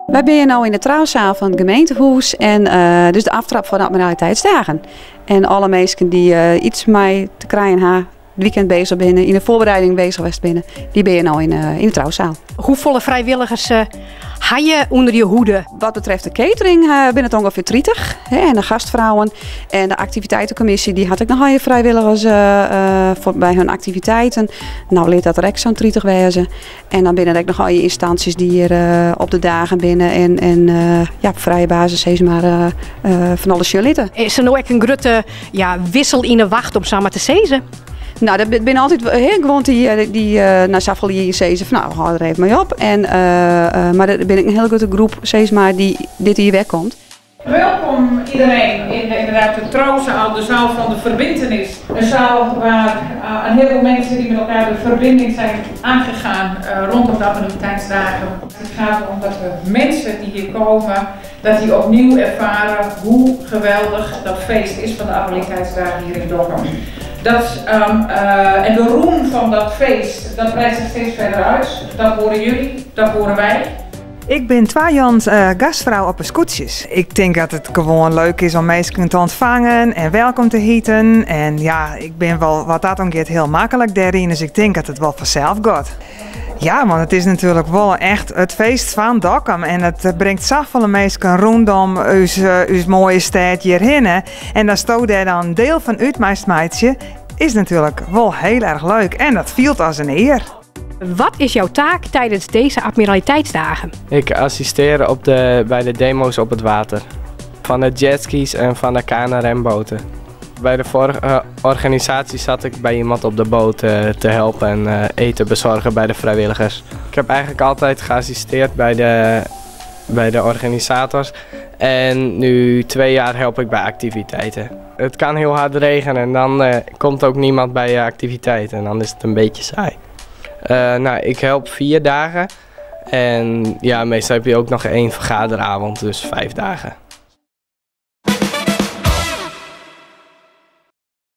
Wy binne no yn de trousaal fan it gemeentehûs en dus de aftrap foar de Admiraliteitsdagen. En alle minsken dy't iets mei te krijen ha, it weekend bezich binne, yn de foarbereiding bezich west binne, dy binne no yn de trousaal. Hoefolle frijwilligers ha je ûnder je hoede? Wat betreft de catering binne it ûngefear 30, hè, en de gastvrouwen. En de aktiviteitenkommisje dy hat ek noch allegear frijwilligers foar by hun aktiviteiten. No lit dat der ek sa'n 30 wêze. En dan binne der ek noch allegear ynstansjes dy't hjir op de dagen binne en ja, op frije basis sis mar fan alles sjen litte. Is der no ek in grutte, ja, wissel yn 'e wacht om sa mar te sizzen? No, der binne altyd, hè, guon dy't nei safolle jier sizze fan no, we hâlde der even mei op. En, mar der binne ek in hiele grutte groep sis mar dy't dit jier wer komt. Welkom iedereen in de, inderdaad de trouwzaal, de zaal van de verbintenis. Een zaal waar een heleboel mensen die met elkaar de verbinding zijn aangegaan rondom de Admiraliteitsdagen. Het gaat erom dat we mensen die hier komen, dat die opnieuw ervaren hoe geweldig dat feest is van de Admiraliteitsdagen hier in Dokkum. Dat, en de roem van dat feest, dat breidt zich steeds verder uit. Dat horen jullie, dat horen wij. Ik bin twa jûns gastfrou op 'e skûtsjes. Ik tink dat it gewoan leuk is om minsken te ûntfangen en welkom te hiten. En ja, ik bin wol wat dat oangiet hiel maklik dêryn, dus ik tink dat it wol fansels giet. Ja, want it is natuerlik wol echt it feest fan Dokkum en it bringt safolle minsken rûnom ús moaie stêd hjirhinne. En datsto dêr dan diel fan út meist meitsje, is natuerlik wol hiel erch leuk en dat fielt as in ear. Wat is jouw taak tijdens deze Admiraliteitsdagen? Ik assisteer bij de demo's op het water. Van de jetskis en van de KNRM-boten. Bij de vorige organisatie zat ik bij iemand op de boot te helpen en eten bezorgen bij de vrijwilligers. Ik heb eigenlijk altijd geassisteerd bij de organisators. En nu 2 jaar help ik bij activiteiten. Het kan heel hard regenen en dan komt ook niemand bij je activiteit en dan is het een beetje saai. Ik help 4 dagen en meestal heb je ook nog 1 vergaderavond, dus 5 dagen.